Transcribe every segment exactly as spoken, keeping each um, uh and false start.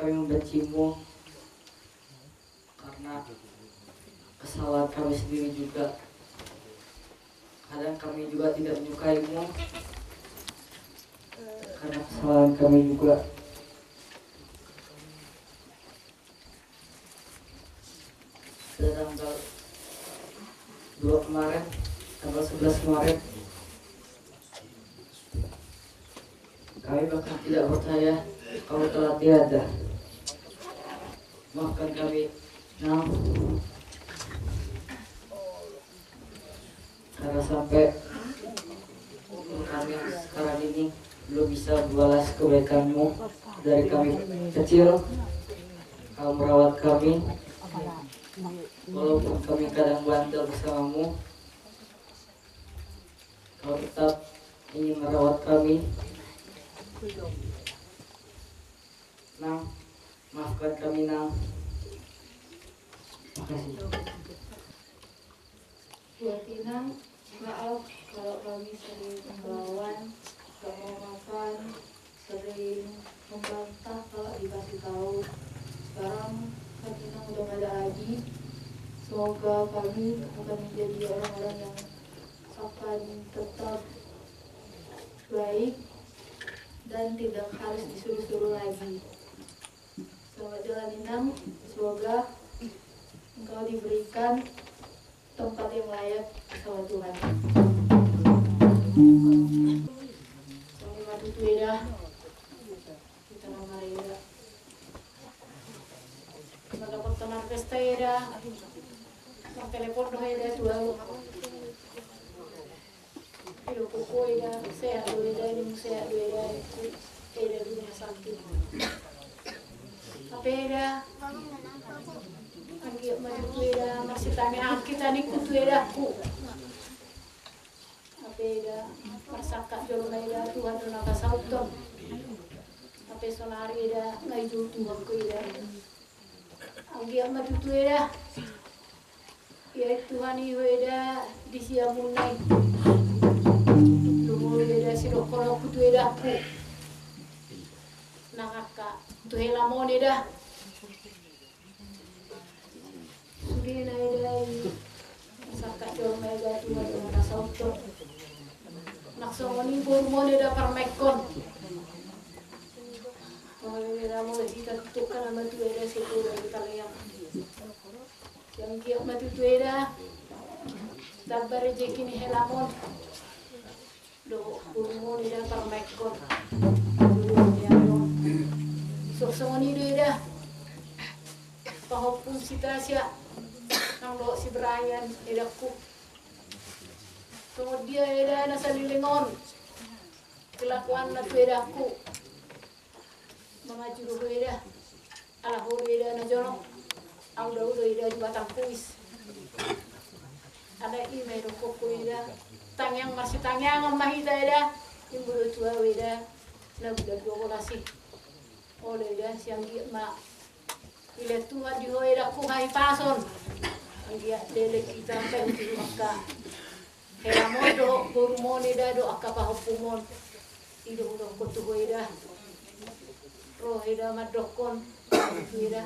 Kami membencimu karena kesalahan kami sendiri juga. Kadang kami juga tidak menyukaimu karena kesalahan kami juga. Pada tanggal dua kemarin, tanggal sebelas kemarin, kami bahkan tidak percaya kau telah tiada. Maafkan kami, Nang. Karena sampai umur kami yang sekarang ini belum bisa membalas kebaikanmu. Dari kami kecil, kau merawat kami. Walaupun kami kadang bandel bersamamu, kau tetap ingin merawat kami. Nang, maafkan kami, Nang. Makasih. Buat Inang, maaf kalau kami sering melawan, gak mau makan, sering membantah kalau dikasih tahu. Sekarang kan Inang udah nggak ada lagi. Semoga kami akan menjadi orang-orang yang akan tetap baik dan tidak harus disuruh-suruh lagi. Selamat jalan, Inang. Semoga engkau diberikan tempat yang layak sama Tuhan. Selamat itu ya. Kita nama ya. Maka pertama pesta ya. Telepon doh ya, dua. Ilo koko eda, sehat do eda, eda, eda di rumah sakit. Hape eda, anggiat ma tutu eda, marsitangiang hita ningku tu edangku. Hape eda, marsangkap jolma eda, Tuhan do na pasauthon. Hape sonari eda, nunga dijou Tuhan ho eda. Anggiat ma tutu eda. Ia Tuhan i ho eda di siamun nai. Lumobi eda sidohononku tu edangku. Nang angka tu helamon eda. Sude na eda i. Sangkap jolma eda Tuhan do na pasauthon. Nang songon i borumon eda parmaenkon. Molo eda molo hita tutu kan ama tu eda sekolah di Taleang. Anggiat ma tutu eda. Tamba rejeki ni helamon. Dohot borumon eda parmaenkon. Songon songon i do eda. Pahompum si Tasya. Nang dohot si Brian edangku. Songon dia eda na saleleng on. Kelakuanna tu edangku. Mamacu do ho eda. Ala ho do eda na jonok. Au do au do eda di batang kuis. Ala i ma eda koko eda. Tangiang marsitangiangan ma hita eda. Imbo do tu au eda. Na bulan dua belas i. Olo eda sianggiat ma. Ila Tuhan di ho edangku hahipason. Anggiat leleng hita mangkatai tu angka helamon dohot borumon eda dohot angka pahompumon. I do hudokkon tu ho eda. Ro eda mandokkon tu eda.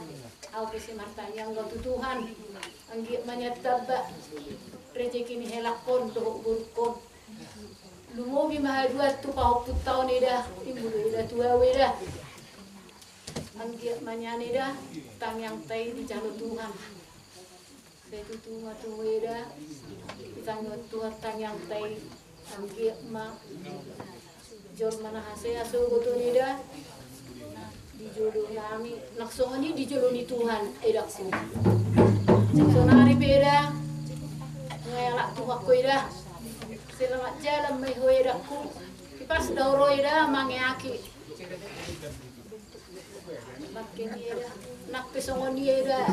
Au pe sai martangiang do tu Tuhan. Anggiat ma nian tamba rejeki ni helangkon dohot borungkon. Lumobi ma haduan tu pahompum taon eda. Imbo do eda tu au eda. Anggiat ma nian eda tangiangta i dijalo Tuhan. Sai tutu ma tu ho eda ditangiangkon Tuhan tangiangta i. Anggiat ma jolma na hasea sogot on eda di jolo nami nang songon i di jolo ni Tuhan edangku. Sonari pe eda nunga dialap Tuhan ho eda. Selamat jalan ma i ho edangku. Ipas do au ro eda mangeaki. Nang pe songon i eda.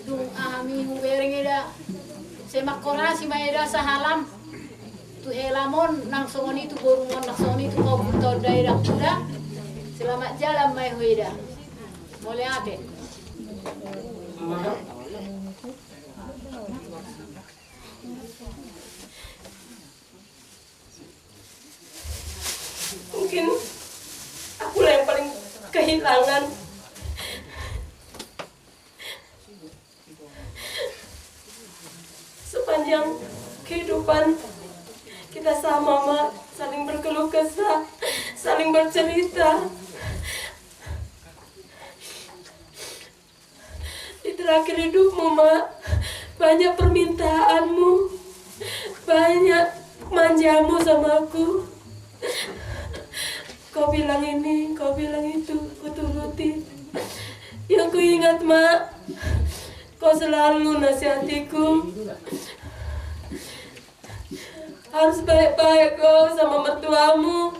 Dung hami hubereng eda. Sai mangkorasi ma eda sahalam. Tu helamon nang songon i tu borumon nang songon i tu pahompum taon da eda kuda. Selamat jalan ma i ho eda. Mauliate. Mungkin akulah yang paling kehilangan Yang kehidupan kita sama, Mak, saling berkeluh kesah, saling bercerita. Di terakhir hidupmu, Mak, banyak permintaanmu, banyak manjamu sama aku. Kau bilang ini, kau bilang itu, ku turuti. Yang ku ingat, Mak, kau selalu nasihatiku harus baik-baik kau sama mertuamu.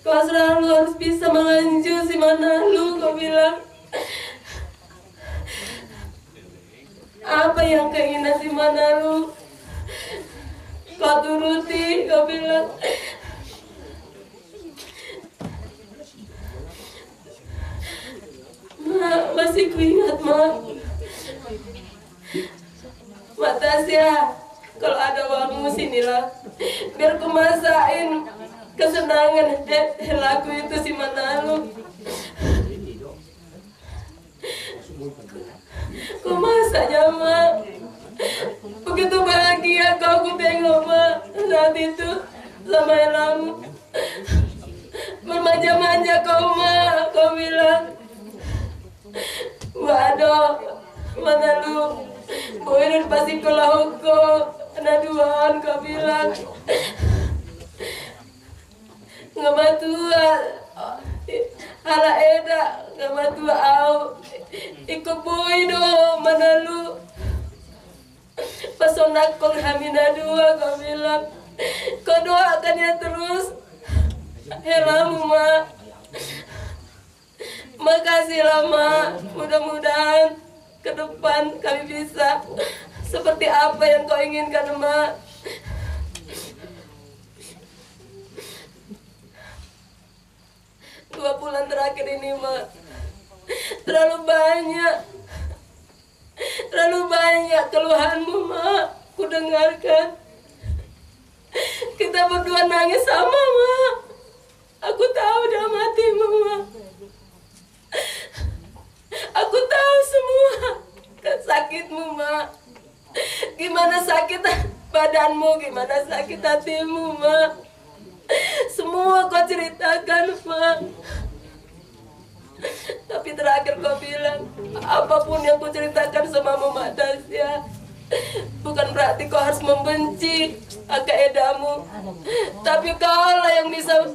Kau selalu harus bisa manganju si Manalu, kau bilang. Apa yang keinginan si Manalu, kau turuti, kau bilang. Mak, masih ku ingat, Mak. Mak Tasya, kalau ada uangmu sinilah. Biar ku masakin kesenangan he-, helaku itu si Manalu. Ku masak ya, Mak. Begitu bahagia kau ku tengok, Mak. Saat itu sama helamu. Bermanja-manja kau, Mak, kau bilang. Waduh, Manalu. Boi do dipasikola ho na dua on, kau bilang. Nga matua. Ala eda, nga matua au. Ingkon boi do, Manalu. Pasonangkon hami na dua, kau bilang. Kau doakan ya terus helamu, Mak. Makasih lah, Mak. Mudah-mudahan ke depan kami bisa seperti apa yang kau inginkan, Mak. Dua bulan terakhir ini, Mak, terlalu banyak, terlalu banyak keluhanmu, Mak, ku dengarkan. Kita berdua nangis sama, Mak. Aku tahu dalam hatimu, Mak. Aku tahu semua sakitmu, Mak. Gimana sakit badanmu, gimana sakit hatimu, Mak. Semua kau ceritakan, Mak. Tapi terakhir kau bilang, apapun yang ku ceritakan sama Mak Tasya, bukan berarti kau harus membenci angka edamu. Tapi kaulah yang bisa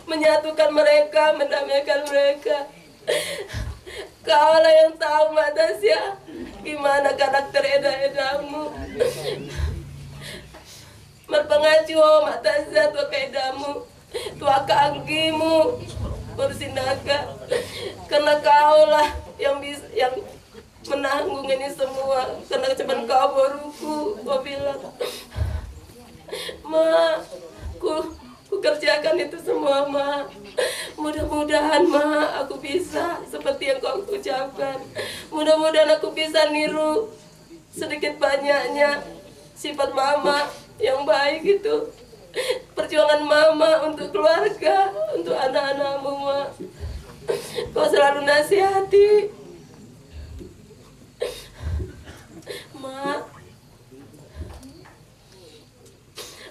menyatukan mereka, mendamaikan mereka. Kaulah yang tahu, Mak Tasya, gimana karakter eda-edamu. Marpanganju ho, Mak Tasya, tu angka edamu, tu angka anggimu, Boru Sinaga. Karena kaulah yang bis-, yang menanggung ini semua, karena cuman kau boruku, kau bilang. Mak, ku, ku kerjakan itu semua, Mak. Mudah-mudahan, Mak, aku bisa seperti yang kau ucapkan. Mudah-mudahan aku bisa niru sedikit banyaknya sifat Mama yang baik itu. Perjuangan Mama untuk keluarga, untuk anak-anakmu, Mak. Kau selalu nasihati. Mak,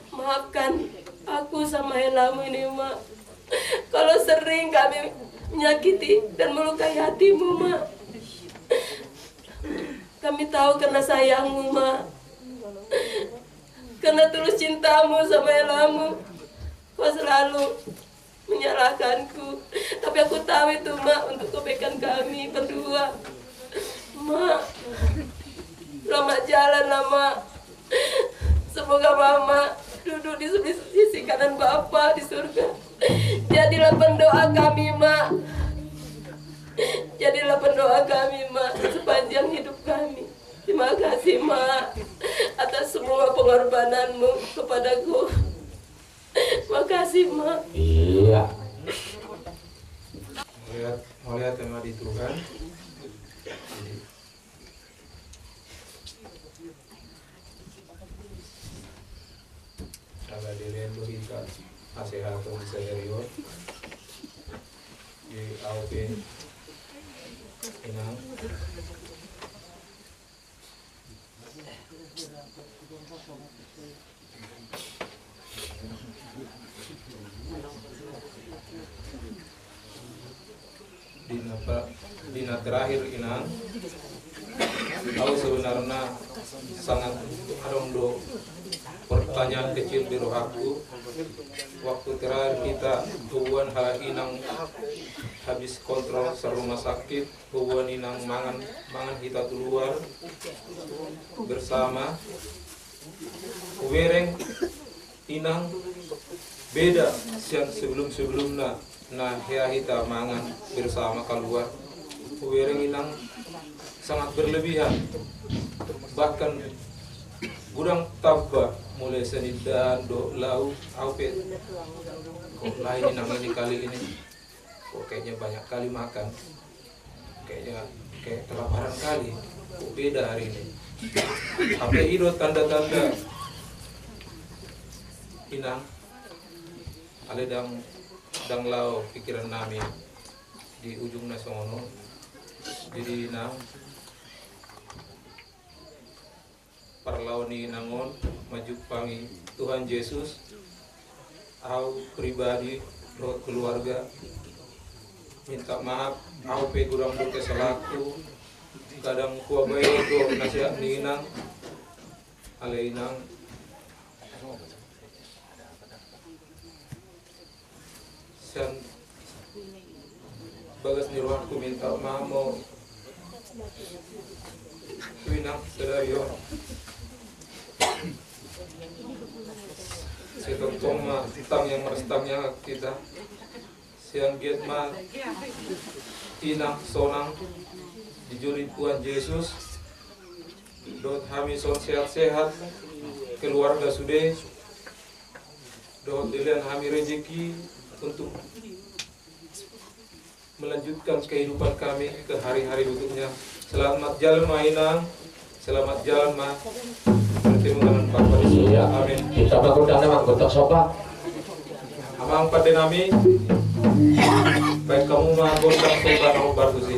maafkan aku sama helamu ini, Mak. Kalau sering kami menyakiti dan melukai hatimu, Mak. Kami tahu karena sayangmu, Mak. Karena tulus cintamu sama helamu, kau selalu menyalahkanku. Tapi aku tahu itu, Mak, untuk kebaikan kami berdua. Mak, selamat jalan lah, Mak. Semoga Mama duduk di sisi, sisi kanan Bapa di surga. Jadilah pendoa kami, Mak. Jadilah pendoa kami, Mak, sepanjang hidup kami. Terima kasih, Mak, atas semua pengorbananmu kepadaku. Makasih, Mak. Iya. Mauliate, mauliate ma di Tuhan. Jadi, asa dilehon do hita hasehaton sadari on. Di au pe, Inang. Di na, di na terakhir, Inang, au sebenarna sangat adong do pertanyaan kecil di rohaku. Waktu terakhir kita tubuan halak Inang habis kontrol serumah sakit, tubuan Inang mangan, mangan hita tu luar bersama. Hubereng Inang beda sian sebelum-sebelumna na hea hita mangan bersama keluar. Hubereng Inang sangat berlebihan, bahkan godang tamba mulai sian indahan dohot lauk. Au pe, kok lain Inang ini kali ini. Kok kayaknya banyak kali makan. Kayaknya kayak kelaparan kali. Kok beda hari ini. Hape i do tanda-tanda, Inang, alai ndang, ndang laho pikiran nami di ujung na songon on. Jadi, Inang, parlao ni Inang on manjumpangi Tuhan Jesus, au pribadi dohot keluarga minta maaf, au pe godang do kesalahanku, kadang huabai do nasihat ni Inang, alai Inang, sian bagas ni rohangku minta maaf ma tu Inang sadari on. Sai tongtong ma tangiang marsitangiang hita. Sai anggiat ma Inang sonang di jolo ni Tuhan Jesus, dohot hami songon sehat-sehat, keluarga sude, dohot dilehon hami rejeki untuk melanjutkan kehidupan kami ke hari-hari berikutnya. Selamat jalan ma Inang, selamat jalan ma. Bertemu dengan Bapa di surga. Iya. Amin. Hita ma gondang na manggondang somba. Amang pande nami, baen hamu ma gondang somba na hombar tusi.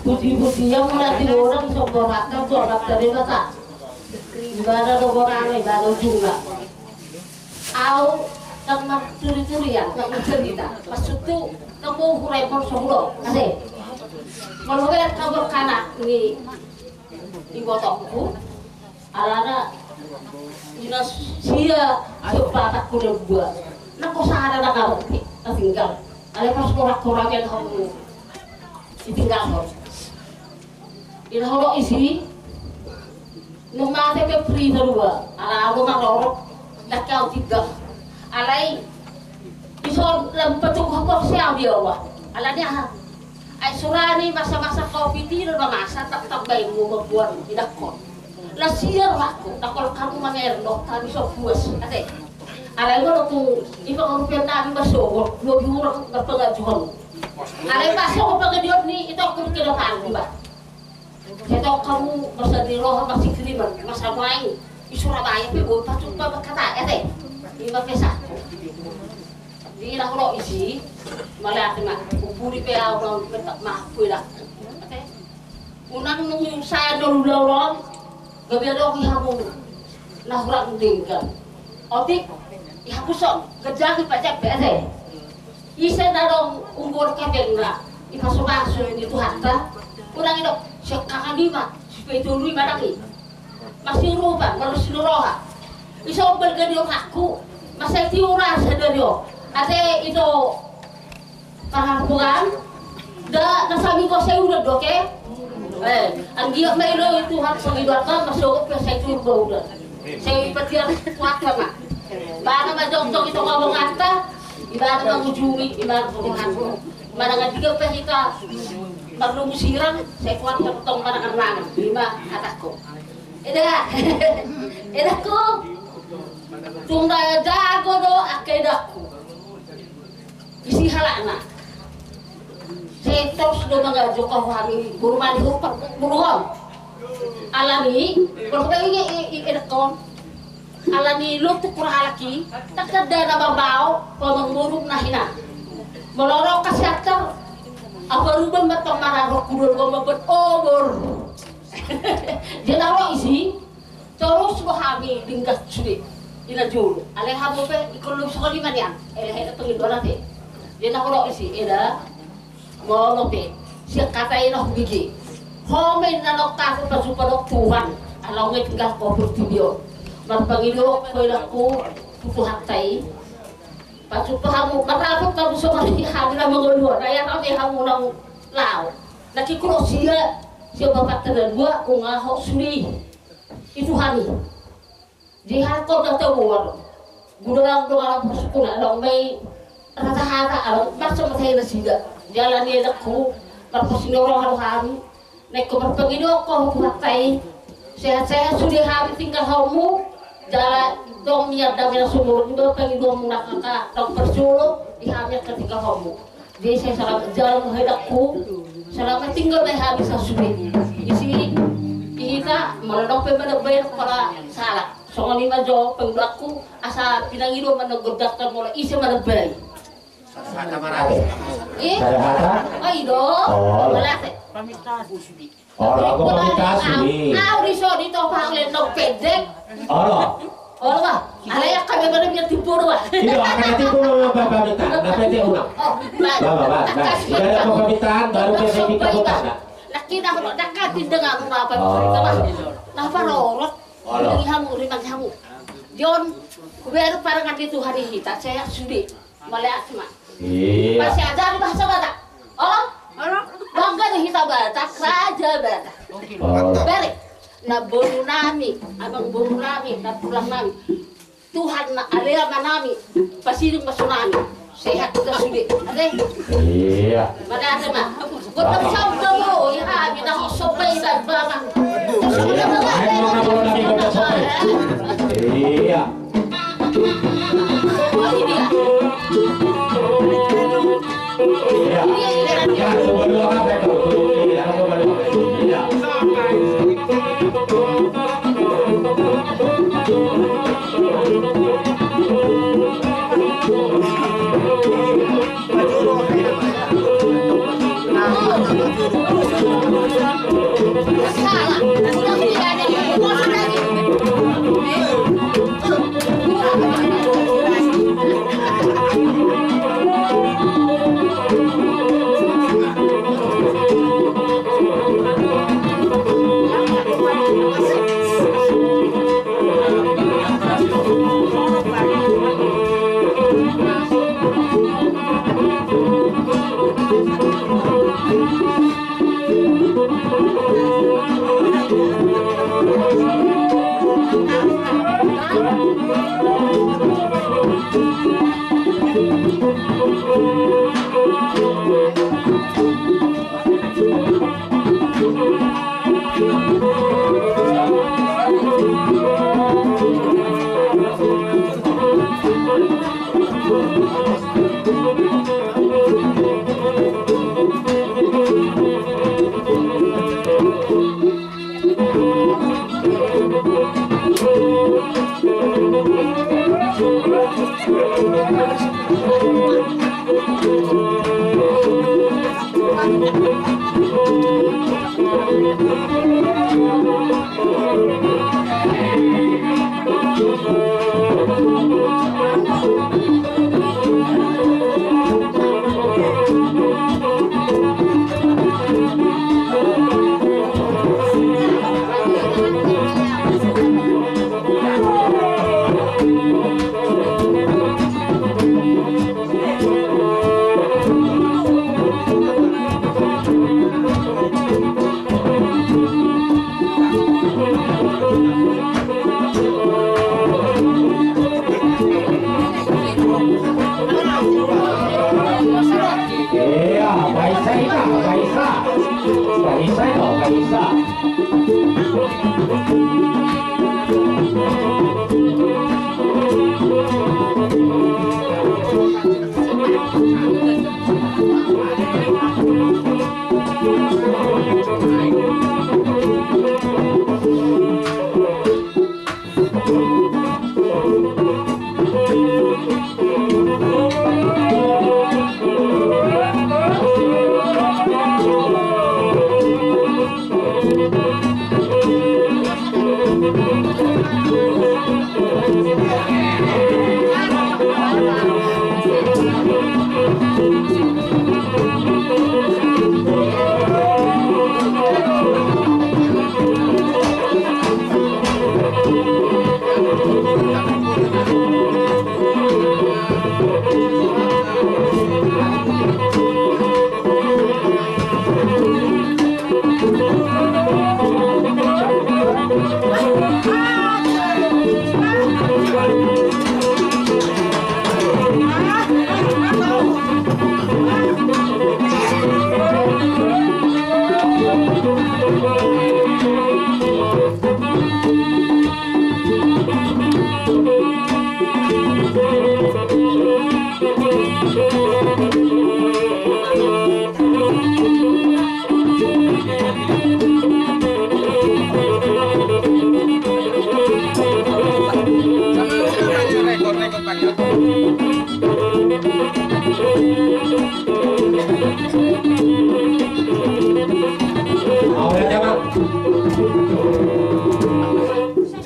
Puji-pujian muna di orang sombor akan tu anak dari mata. Ibadah do gorang, ibadah juga. Au, tang marturi-turian, tang marcerita. Maksudku, tang mau hurepon sohulo. Ase. Molo ber kabur kana ni ibotongku. Alana ina sia sopatak kuda dua. Nako sada na karopi, tatinggal. Ale pas korak-korak yang kamu ditinggal ho. Ina holo isi. Nung mate pe prita dua. Ala au marorot. Ndak kau tinggal. Alai ison lam petuk hapor siau dia wah. Alani aha. Ai surani masa-masa covid i do na masa tak tambai mu mambuat idakkon. Lasiar waktu takol kamu manger do kami so puas ate. Alai molo tu ipa kamu pian nami masogor dua biurang berpengajuan. Alai masogor pengajuan ni itu aku kira palu bah. Seto kamu masa di roha masih kiriman masa main. Di Surabaya pe boi pacumpa berkata ate. Ima pesakku. Di na holo isi, mala ate ma, upuri pe au na petak ma kuidak. Ate. Unang nung saya dolu laulon, gabe adong i hamu na hurang denggan. Otik, i hapuson, gejagi pacet pe ate. Ise na dong umbur kepengna, i pasu-pasu ni Tuhanta. Unang i dok, siakkakan i ma, sipetulu i manang i. Masirupa, marus ni roha. Iso balga di otakku. Masa iti ura sadari o. Ate ito parhambuan. Da nasami ko sai udan doke. Eh, anggiat ma ilo i Tuhan pengiduan kan masuk pe sai turba udan. Sai patiar kuat ma. Bana ma jongjong ito ngomong ata. Ibana ma ujungi, ibana ma Tuhan. Mana ngadiga pe hita. Marlumu sirang, sai kuat ma tong mana kan mangan. Ima atakku. Eda. Edakku. Tung da jago do angka edakku. Isi halakna. Setos do mangajo kau hami guru mani hupak guru hon. Alani, kalau kau inge i edakkon. Alani lutuk kurang halak i, takkan dana babao pamang buruk na hina. Molo ro kasiatar. Apa rubah matang mararok kudol gomabet obor. Dia na ro isi. Torus bo hami dinggas sude. Ina jolo. Alai hamu pe ikon lu sokoli manian. Ele hele pengidoran pe. Dia na holo isi eda. Molo pe sian hata ina hubege. Ho ma inna nongkaku pasupasu Tuhan. Ala unge tinggal ko portibi on. Marpangido ko inangku tu Tuhanta i. Pasupasu hamu marapot hamu sokoli hami na mangoluan. Raya rame hamu nang lao. Naki kulo sia sia bapakta na dua unga ho suli. I Tuhan i. Di halak on na tabuan. Gudang do alam persukuna adong mai. Rata-rata adong maksa masai nasida. Jalan ni edakku. Marpasini roha do hami. Naikko marpangido ko Tuhanta i. Sehat-sehat sude hami tinggal hamu. Jala dong nian dame na sumur. Iba pangidoanmu na kaka dong persulo di hami angka tinggal hamu. Jadi sai selamat jalan ma edakku. Selamat tinggal ma hami sasude. Isi hita molo dong pe manambai pala salah. Songon i ma jo pangidoanku asa pinangido manang gondangkan molo ise manambai. Ih. Sada hata. Ai do. Oh. Mala ate. Ora, aku pamit kasih. Au di so di topak lendong pendek. Ora. Ora bah. Alai angka memang biar tipu do bah. Iya, angka tipu do bah, bah, bah, minta. Nah, pendek unang. Oh, bah. Bah, bah, bah, bah. Tidak ada permintaan, baru pendek kita buka, nah. Laki dah, dah kan tindangan apa? Oh. Nah, parorot. Ora. Ini hamu, rimang hamu. Jon, kuberu parangan di Tuhan di hita, saya sude. Mauliate ma. Iya. Masih aja di bahasa Batak. Olo? Olo? Bangga di hita Batak, raja Batak. Olo. Bere. Na boru nami, amang boru nami, na tulang nami. Tuhan na ale ama nami, pasiding ma so nami. Sehat kita sude. Ate? Iya. Mauliate ma. Gotap somba mo, ya, kita mau somba ikan bama. Iya, main mana bola lagi gotap somba. Iya.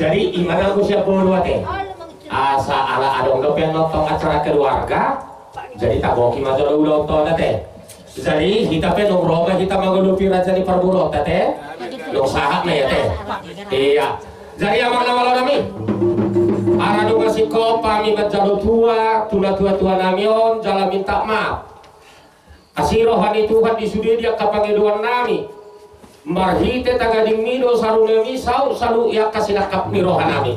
Jadi, imana ku siap bolu ate. Asa ala adong dope nonton acara keluarga. Jadi, taboki ma jolo ulaon tona te. Jadi, hita pe nunga ro ma hita mangolopi raja ni parboruonta te. Nunga sahat ma i ate. Iya. Jadi, amang na malo nami. Ala nunga singkop hami manjalo tua, tu natua-tua nami on, jala minta maaf. Asi roha ni Tuhan di sude di angka pangidoan nami. Marhite tagading mi do saru nami, saut salu i angka sinangkap ni roha nami.